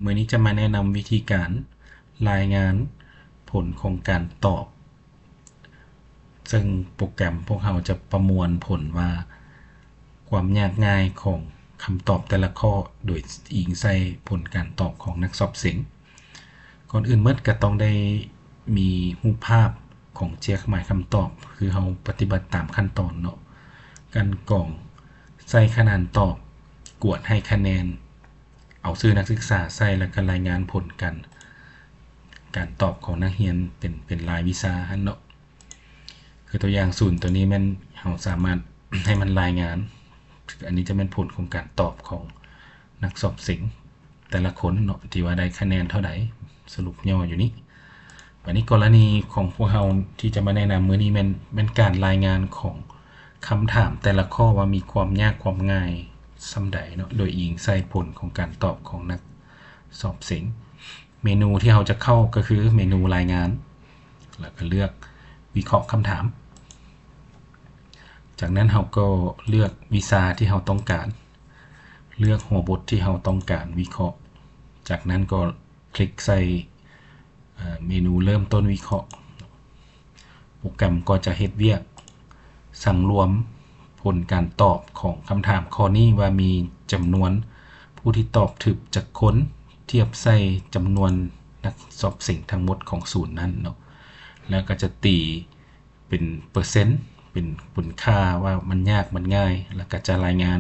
ມື້ນີ້ຈະມາແນະນຳວິທີການລາຍງານຜົນຂອງການຕອບ ເຊິ່ງໂປຣແກຣມພວກເຮົາຈະປະມວນຜົນວ່າ ຄວາມຍາກງ່າຍຂອງຄຳຕອບແຕ່ລະຂໍ້ ໂດຍອີງໃສ່ຜົນການຕອບຂອງນັກສອບເສັງ. ກ່ອນອື່ນໝົດກໍຕ້ອງໄດ້ມີຮູບພາບຂອງເຈ້ຍເຄື່ອງໝາຍຄຳຕອບ ຄືເຮົາປະຕິບັດຕາມຂັ້ນຕອນເນາະ, ກັ່ນກອງໃສ່ຂະໜານຕອບ, ກວດໃຫ້ຄະແນນ, ເອົາຊື່ນັກສຶກສາໃສ່ ແລ້ວກໍລາຍງານຜົນການ ການຕອບຂອງນັກຮຽນເປັນ ເປັນລາຍວິຊາຫັ້ນເນາະ. ຄືຕົວຢ່າງສູນຕົວນີ້ແມ່ນເຮົາສາມາດໃຫ້ມັນລາຍງານ, ອັນນີ້ຈະແມ່ນຜົນຂອງການຕອບຂອງນັກສອບເສັງແຕ່ລະຄົນເນາະ ທີ່ວ່າໄດ້ຄະແນນເທົ່າໃດ, ສະຫຼຸບຫຍໍ້ຢູ່ນີ້. ບາດນີ້ກໍລະນີຂອງພວກເຮົາທີ່ຈະມາແນະນຳມື້ນີ້ແມ່ນ ແມ່ນການລາຍງານຂອງຄຳຖາມແຕ່ລະຂໍ້ວ່າມີຄວາມຍາກຄວາມງ່າຍສ່ຳໃດເນາະ, ໂດຍອີງໃສ່ຜົນຂອງການຕອບຂອງນັກສອບເສັງ. ເມນູທີ່ເຮົາຈະເຂົ້າກໍຄືເມນູລາຍງານ ແລ້ວກໍເລືອກວິເຄາະຄຳຖາມ. ຈາກນັ້ນເຮົາກໍເລືອກວິຊາທີ່ເຮົາຕ້ອງການ, ເລືອກຫົວບົດທີ່ເຮົາຕ້ອງການວິເຄາະ. ຈາກນັ້ນກໍຄລິກໃສ່ ເອີ ເມນູເລີ່ມຕົ້ນວິເຄາະ. ໂປຣແກຣມກໍຈະເຮັດວຽກສັງລວມຜົນການຕອບຂອງຄຳຖາມຂໍ້ນີ້ວ່າມີຈຳນວນຜູ້ທີ່ຕອບຖືກຈັກຄົນ ທຽບໃສ່ຈຳນວນນັກສອບເສັງທັງໝົດຂອງສູນນັ້ນເນາະ, ແລ້ວກໍຈະຕີເປັນເປີເຊັນ ເປັນ ເປັນຄ່າວ່າມັນຍາກມັນງ່າຍ, ແລ້ວກໍຈະລາຍງານ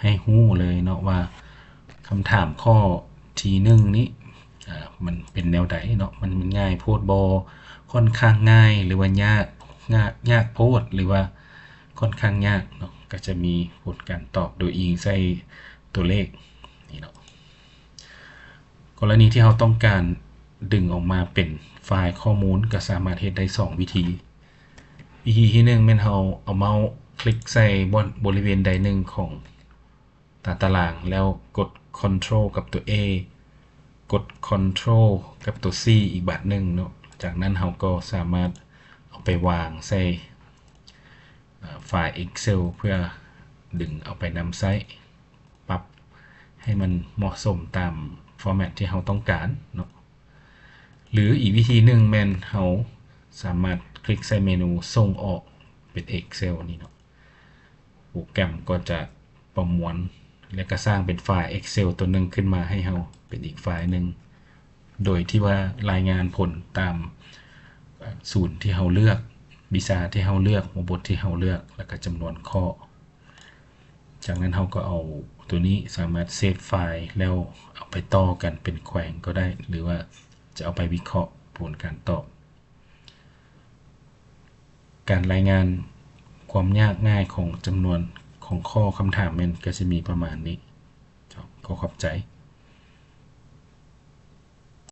ໃຫ້ຮູ້ເລີຍເນາະວ່າ ຄຳຖາມຂໍ້ທີໜຶ່ງນີ້ ເອີ ມັນເປັນແນວໃດເນາະ, ມັນ ມັນງ່າຍໂພດບໍ່, ຂ້ອນຂ້າງງ່າຍ ຫຼືວ່າຍາກ ຍາກ ຍາກໂພດ ຫຼືວ່າຂ້ອນຂ້າງຍາກເນາະ, ກໍຈະມີຜົນການຕອບໂດຍອີງໃສ່ຕົວເລກນີ້ເນາະ. ກໍລະນີທີ່ເຮົາຕ້ອງການດຶງອອກມາເປັນໄຟລ໌ຂໍ້ມູນ ກໍສາມາດເຮັດໄດ້ສອງວິທີ. ວິທີທີໜຶ່ງແມ່ນເຮົາເອົາເມົາຄລິກໃສ່ບ່ອນ ບໍລິເວນໃດໜຶ່ງຂອງ ຕາຕະລາງ ແລ້ວກົດ Ctrl ກັບຕົວ A ກົດ Ctrl ກັບຕົວ C ອີກບາດໜຶ່ງເນາະ. ຈາກນັ້ນເຮົາກໍສາມາດເອົາໄປວາງໃສ່ ເອີ ໄຟລ໌ Excel ເພື່ອດຶງເອົາໄປນຳໃຊ້ ປັບໃຫ້ມັນເໝາະສົມຕາມ format ທີ່ເຮົາຕ້ອງການເນາະ. ຫຼືອີກວິທີໜຶ່ງແມ່ນເຮົາສາມາດຄລິກໃສ່ເມນູສົ່ງອອກເປັນ Excel ນີ້ເນາະ. ໂປຣແກຣມກໍຈະປະມວນ ແລະ ກະສ້າງເປັນໄຟລ໌ Excel ຕົວໜຶ່ງຂຶ້ນມາໃຫ້ເຮົາເປັນອີກໄຟລ໌ໜຶ່ງ ໂດຍທີ່ວ່າລາຍງານຜົນຕາມ ເອີ ສູນທີ່ເຮົາເລືອກ, ວິຊາທີ່ເຮົາເລືອກ, ຫົວບົດທີ່ເຮົາເລືອກ ແລ້ວກະຈຳນວນຂໍ້. ຈາກນັ້ນເຮົາກໍເອົາຕົວນີ້ສາມາດເຊບໄຟລ໌ ແລ້ວເອົາໄປຕໍ່ກັນເປັນແຂວງກໍໄດ້ ຫຼືວ່າຈະເອົາໄປວິເຄາະຜົນການຕອບ. ການລາຍງານຄວາມຍາກງ່າຍຂອງຈຳນວນຂອງຂໍ້ຄຳຖາມແມ່ນກໍຊິມີປະມານນີ້. ຂໍຂອບໃຈ.